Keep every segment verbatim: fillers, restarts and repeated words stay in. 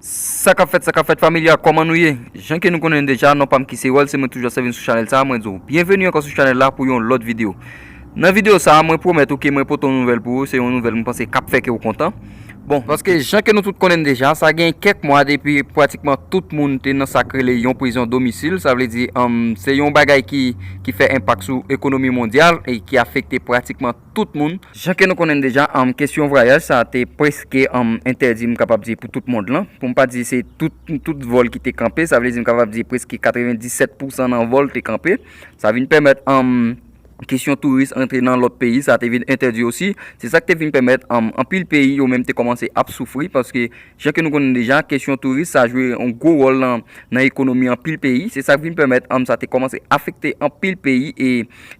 Sa k ap fèt, sa k ap fèt, familya, kòman nou ye? Jan ke nou konnen deja, non pa m ki se Wòl, se mwen toujou ap sèvi n sou chanèl sa a, mwen di w byenveni ankò sou chanèl la pou yon lòt videyo. Nan videyo sa a, mwen pwomèt ou ke mwen pote yon nouvèl pou ou, se yon nouvèl mwen panse k ap fè ke w kontan. Bon, paske jan ke nou tout konnen deja, sa gen kèk mwa depi pratikman tout moun te nan sa k rele yon prizon domisil, sa vle di, um, se yon bagay ki, ki fè enpak sou ekonomi mondyal e ki afekte pratikman tout moun. Jan ke nou konnen deja, um, kesyon vwayaj sa te prèske, um, entèdi, m kapab di, pou tout mond lan. Pou m pa di se tout, tout vòl ki te kanpe, sa vle di m kapab di prèske katrevendisèt pousan nan vòl te kanpe. Sa vin pèmèt, um, kesyon touris antre nan lòt peyi, sa te vin entèdi osi. Se sa k te vin pèmèt, um, anpil peyi yo menm te kòmanse ap soufri, paske jan ke nou konnen deja, kesyon touris sa jwe yon gwo wòl nan, nan ekonomi anpil peyi. Se sa k vin pèmèt, um, sa te kòmanse afekte anpil peyi e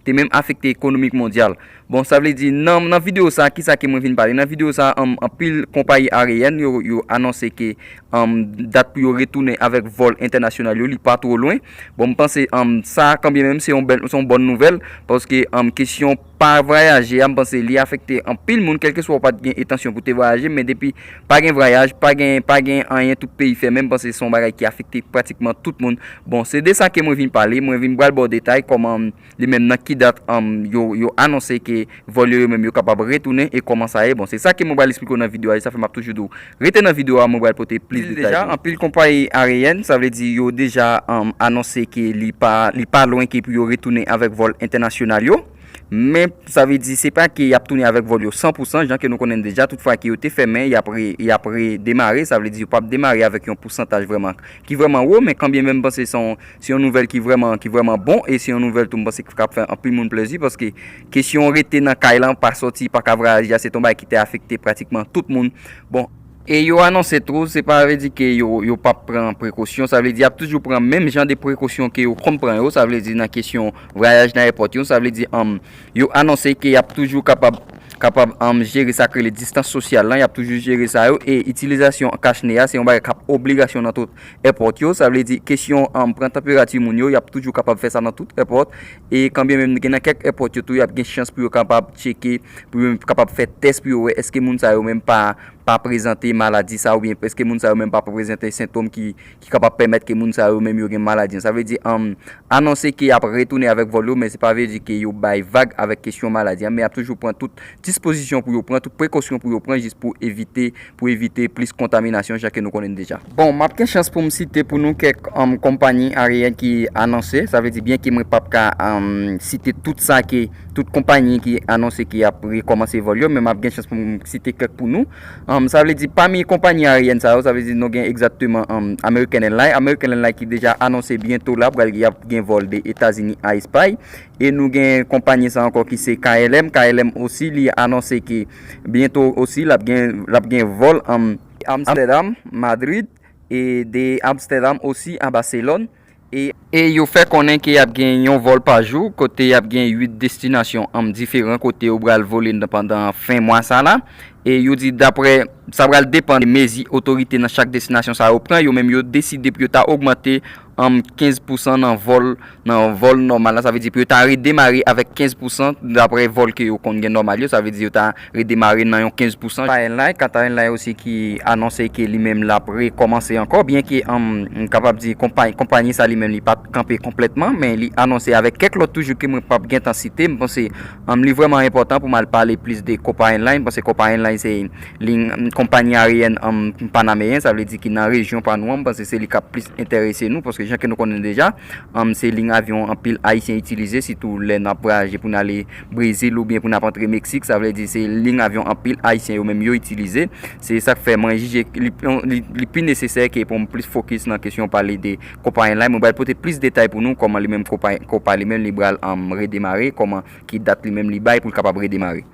te menm afekte ekonomik mondyal. Bon, sa vle di, nan, nan videyo sa, kisa ke mwen vin pale? Nan videyo sa, um, anpil konpayi aryèn yo, yo anonse ke, um, dat pou yo retounen avèk vòl entènasyonal yo, li pa twò lwen. Bon, m panse, um, sa, kanbyen menm, se yon bèl, se yon bòn nouvèl, paske, um, kesyon pa vwayaje a, m panse li afekte anpil moun, kèlkeswa ou pa t gen entansyon pou te vwayaje, men depi pa gen vwayaj, pa gen, pa gen anyen, tout peyi fèmen, m panse se yon bagay ki afekte pratikman tout moun. Bon, se de sa ke mwen vin pale, mwen vin pral ba w detay kòman li menm nan ki dat, um, yo, yo anonse ke vòl yo, yo menm yo kapab retounen e kòman sa ye. Bon, se sa ke mwen pral esplike w nan videyo a, e sa fè m ap toujou di w, rete nan videyo a, mwen pral pote plis detay. Deja, anpil konpayi aryèn, sa vle di yo deja, um, anonse ke li pa, li pa lwen ke pou yo retounen avèk vòl entènasyonal yo. Men, sa vle di, se pa ke y ap tounen avèk vòl yo san pou san, jan ke nou konnen deja, tout fwa ke yo te fèmen, y ap re-, y ap redemare, sa vle di, yo p ap demare avèk yon pousantaj vrèman, ki vrèman wo, men kanbyen menm, m panse se yon, se yon nouvèl ki vrèman, ki vrèman bon, e se yon nouvèl tou, m panse, ki p ap fè anpil moun plezi, paske kesyon rete nan kay lan, pa sòti, pa ka vwayaje a, se te yon bagay ki te afekte pratikman tout moun. Bon, e yo anonse tou, se pa vle di ke yo, yo p ap pran prekosyon, sa vle di y ap toujou pran menm jan de prekosyon ke yo konn pran yo, sa vle di nan kesyon vwayaj nan èpòt yo, sa vle di, um, yo anonse ke y ap toujou kapab, kapab, um, jere sa k rele distans sosyal lan, y ap toujou jere sa yo, e itilizasyon kach ne a, se yon bagay k ap obligasyon nan tout èpòt yo, sa vle di kesyon, um, pran tanperati moun yo, y ap toujou kapab fè sa nan tout èpòt, e kanbyen menm gen nan kèk èpòt yo tou, y ap gen chans pou yo kapab tcheke, pou yo kapab fè tès pou yo wè èske moun sa yo menm pa, pa prezante maladi sa, oubyen èske moun sa yo menm pa prezante sentòm ki, ki kapab pèmèt ke moun sa yo menm yo gen maladi an. Sa vle di, um, anonse ke y ap retounen avèk vòl yo, men se pa vle di ke yo bay vag avèk kesyon maladi an, men y ap toujou pran tout dispozisyon pou yo pran, tout prekosyon pou yo pran, jis pou evite, pou evite plis kontaminasyon, jan ke nou konnen deja. Bon, m ap gen chans pou m site pou nou kèk, um, konpayi aryèn ki anonse, sa vle di byen ke mwen p ap ka, um, site tout sa ke, tout konpayi ki anonse ke y ap rekòmanse vòl yo, men m ap gen chans pou m site kèk pou nou. Um, sa vle di, pami konpayi aryèn sa yo, sa vle di nou gen egzakteman, um, American Airlines. American Airlines ki deja anonse byento la, pral y ap gen vòl de Etazini a Espay. E nou gen konpayi sa ankò ki se K L M. K L M osi, li anonse ke byento osi, l ap gen, l ap gen vòl, um, Amsterdam, Madrid, e de Amsterdam osi a Barcelone. E, e yo fè konnen ke y ap gen yon vòl pa jou, kote y ap gen uit destinasyon, um, diferan, kote yo pral vole nan, pandan fen mwa sa la. E yo di, daprè, sa pral depann de mezi otorite nan chak destinasyon sa yo pran. Yo menm yo deside pou yo ta ogmante, um, kenz pousan nan vòl, nan vòl nòmal la. Sa vle di pou yo ta redemare avèk kenz pousan daprè vòl ke yo konn gen nòmal yo. Sa vle di yo ta redemare nan yon kenz pousan. Qatar Airlines, Qatar Airlines osi ki anonse ke li menm l ap rekòmanse ankò, byen ke, um, m kapab di konpayi, konpayi sa li menm li pa t kanpe konplètman, men li anonse avèk kèk lòt toujou ke mwen p ap gentan site. M panse, um, li vrèman enpòtan pou m al pale plis de Copa Airlines, m panse Copa Airlines se liy, um, konpayi aryèn, um, panameyen, sa vle di ki nan rejyon pa nou an, m panse se li k ap plis enterese nou, paske jan ke nou konnen deja, um, se liy avyon anpil Ayisyen itilize, sitou lè n ap vwayaje pou n ale Brezil oubyen pou n ap antre Meksik, sa vle di se liy avyon anpil Ayisyen yo menm yo itilize. Se sa k fè mwen jije li, li, li pi nesesè ke pou m plis fokis nan kesyon pale de Copa Airlines. Mwen pral pote plis detay pou nou kòman li menm Copa, Copa li menm li pral, um, redemare, kòman, ki dat li menm li bay pou l kapab redemare.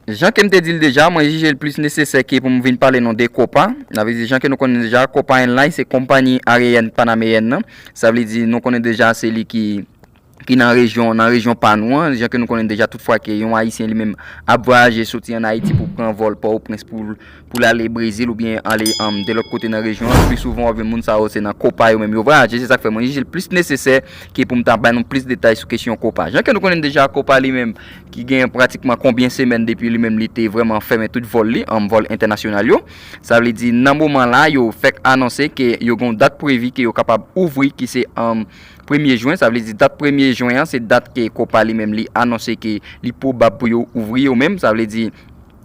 Jan ke m te di l deja, mwen jije l plis nesesè ke pou m vin pale nou de Copa. Sa vle di, jan ke nou konnen deja, Copa Airlines se konpayi aryèn panameyen nan. Sa vle di, nou konnen deja se li ki ki nan rejyon, nan rejyon pa nou an, jan ke nou konnen deja, tout fwa ke yon Ayisyen li menm ap vwayaje soti ann Ayiti pou pran vòl Pòtoprens pou, pou l ale Brezil oubyen ale, um, de lòt kote nan rejyon an, pli souvan w ap jwenn moun sa yo se nan Copa yo menm yo vwayaje. Se sa k fè mwen jije l plis nesesè ke pou m ta bay nou plis detay sou kesyon Copa. Jan ke nou konnen deja, Copa li menm ki gen pratikman konbyen semèn depi li menm li te vrèman fèmen tout vòl li, um, vòl entènasyonal yo. Sa vle di nan moman la yo fèk anonse ke yo gen yon dat previ ke yo kapab ouvri ki se, um, premye jen, sa vle di dat premye jen an, se dat ke Copa li menm li anonse ke li pwobab pou yo ouvri yo menm, sa vle di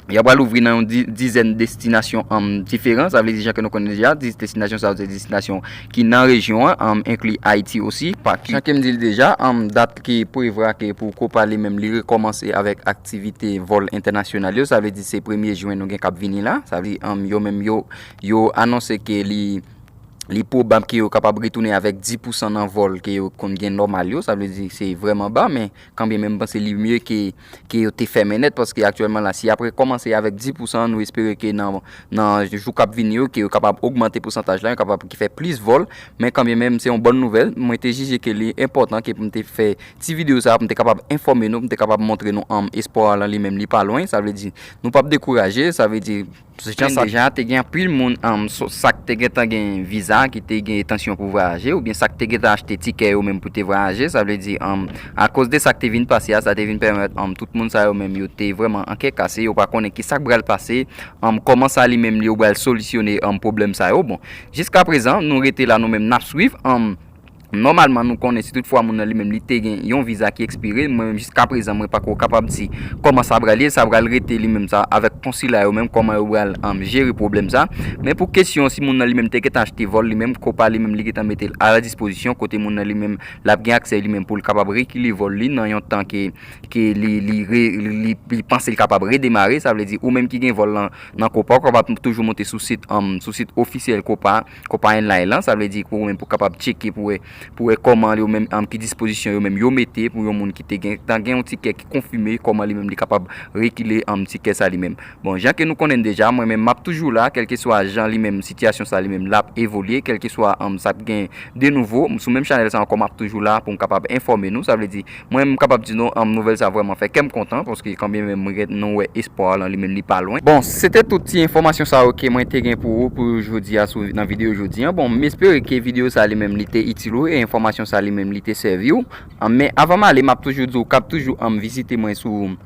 y ap pral ouvri nan yon di-, dizèn destinasyon, um, diferan, sa vle di jan ke nou konnen deja, dis destinasyon sa yo se destinasyon ki nan rejyon an, um, enkli Ayiti osi, pa ki, jan ke m di l deja, um, dat ki prevwa ke pou Copa li menm li rekòmanse avèk aktivite vòl entènasyonal yo, sa vle di se premye jen nou gen k ap vini la, sa vle di, um, yo menm yo, yo anonse ke li li pwobab ke yo kapab retounen avèk dis pousan nan vòl ke yo konn gen nòmal yo, sa vle di se vrèman ba, men kanmenm m panse li mye ke, ke yo te fèmen nèt, paske aktyèlman la, si y ap rekòmanse avèk dis pousan, nou espere ke nan, nan jou k ap vini yo, ke yo kapab ogmante pousantaj la, yo kapab ki fè plis vòl, men kanmenm se yon bòn nouvèl, mwen te jije ke li enpòtan ke pou m te fè ti videyo sa, pou m te kapab enfòme nou, pou m te kapab montre nou, um, espwa lan li menm li pa lwen, sa vle di nou p ap dekouraje, sa vle di jan sa deja, te gen anpil moun, um, so, sa k te gentan gen viza, ki te gen entansyon pou vwayaje, oubyen sa k te gentan achte tikè yo menm pou te vwayaje, sa vle di, um, akoz de sa k te vin pase a, sa te vin pèmèt, um, tout moun sa yo menm yo te vrèman an kè kase, yo pa konnen ki sa k pral pase, um, kòman sa li menm li yo pral solisyone, um, pwoblèm sa yo. Bon, jiska prezan, nou rete la, nou menm n ap swiv, um, nòmalman, nou konnen si tout fwa moun nan li menm li te gen yon viza ki ekspire, mwen menm jiska prezan mwen pako kapab di kòman sa pral ye, sa pral rete li menm sa avèk konsila yo menm kòman yo pral, um, jere pwoblèm sa. Men pou kesyon si moun nan li menm te gentan achte vòl li menm, Copa li menm li gentan mete l a la dispozisyon kote moun nan li menm l ap gen aksè li menm pou l kapab rekile vòl li nan yon tan ke, ke li, li, re, li, li panse l kapab redemare, sa vle di ou menm ki gen vòl lan, nan Copa, ou kapab toujou monte sou sit, um, sou sit ofisyèl Copa, Copa Airlines lan, sa vle di pou ou menm pou kapab tcheke pou wè, pou wè kòman yo menm, um, ki dispozisyon yo menm yo mete pou yon moun ki te gen, tan gen yon tikè ki konfime kòman li menm li kapab rekile, um, tikè sa li menm. Bon, jan ke nou konnen deja, mwen menm m ap toujou la, kèlkeswa jan li menm sitiyasyon sa li menm l ap evolye, kèlkeswa, um, sa k gen de nouvo, sou menm chanèl sa ankò m ap toujou la pou m kapab enfòme nou, sa vle di mwen, m kapab di nou, um, nouvèl sa vrèman fè kè m kontan, paske kanmenm mwen gen, nou wè espwa lan li menm li pa lwen. Bon, se te tout ti enfòmasyon sa yo ke mwen te gen pou ou pou jodi a sou, nan videyo jodi a. Bon, m espere ke videyo sa li menm li te itil ou e enfòmasyon sa li menm li te sèvi w. Um, men avan m ale, m ap toujou di w k ap toujou, um, vizite mwen sou,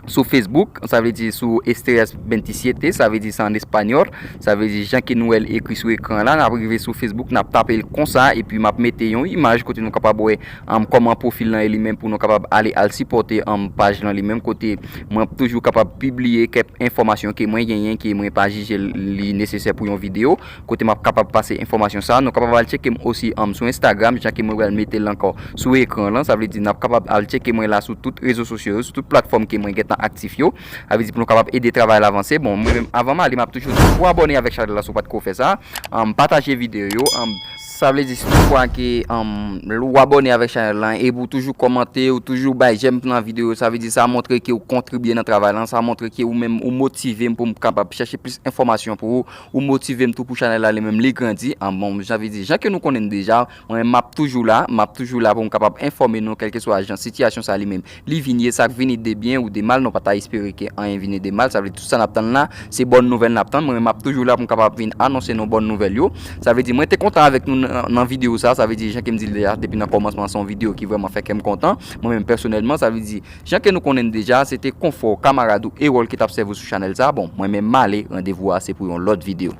sou Facebook, sa vle di sou Estrellas veintisiete, sa vle di sa an espanyòl, sa vle di jan ke nou wè l ekri sou ekran la, n ap rive sou Facebook, n ap tape l konsa, epi m ap mete yon imaj kote nou kapab wè, um, kòman pwofil lan ye li menm pou nou kapab ale al sipòte, um, paj lan li menm kote mwen toujou kapab pibliye kèk enfòmasyon ke mwen genyen ke mwen pa jije li nesesè pou yon videyo, kote m ap kapab pase enfòmasyon sa. Nou kapab al tcheke m osi, um, sou Instagram, jan ke mwen pral mete l ankò sou ekran lan, sa vle di n ap kapab al tcheke mwen la sou tout rezo sosyo yo, sou tout platfòm ke mwen gentan aktif yo. Sa vle di pou nou kapab ede travay la vanse. Bon, mwen menm, avan m ale, m ap toujou di pou abòne avèk chanèl la si w pa t ko fè sa. Um, pataje videyo yo. Um, sa vle di si tout fwa ke, um, ou abòne avèk chanèl la e pou toujou kòmante, ou toujou bay jèm nan videyo, sa vle di sa montre ke ou kontribye nan travay la, sa montre ke ou menm ou motive m pou m kapab chèche plis enfòmasyon pou ou, ou motive m tou pou chanèl la li menm li grandi. Um, bon, jan vle di, jan ke nou konnen deja, mwen menm m ap toujou la, m ap toujou la pou m kapab enfòme nou kèlkeswa jan sitiyasyon sa li menm li vin ye, sa k vini de byen ou de mal, nou pa ta espere ke anyen vini de mal, sa vle di tout sa n ap tann la, se bòn nouvèl n ap tann, mwen menm m ap toujou la pou m kapab vin anonse nou bòn nouvèl yo. Sa vle di mwen te kontan avèk nou nan, nan videyo sa, sa vle di jan ke m di l deja depi nan kòmansman, se yon videyo ki vrèman fè kè m kontan, mwen menm pèsonèlman, sa vle di jan ke nou konnen deja, se te Konfò, kamarad ou Erol ki t ap sèvi w sou chanèl sa, bon, mwen menm m ale, randevou a se pou yon lòt videyo.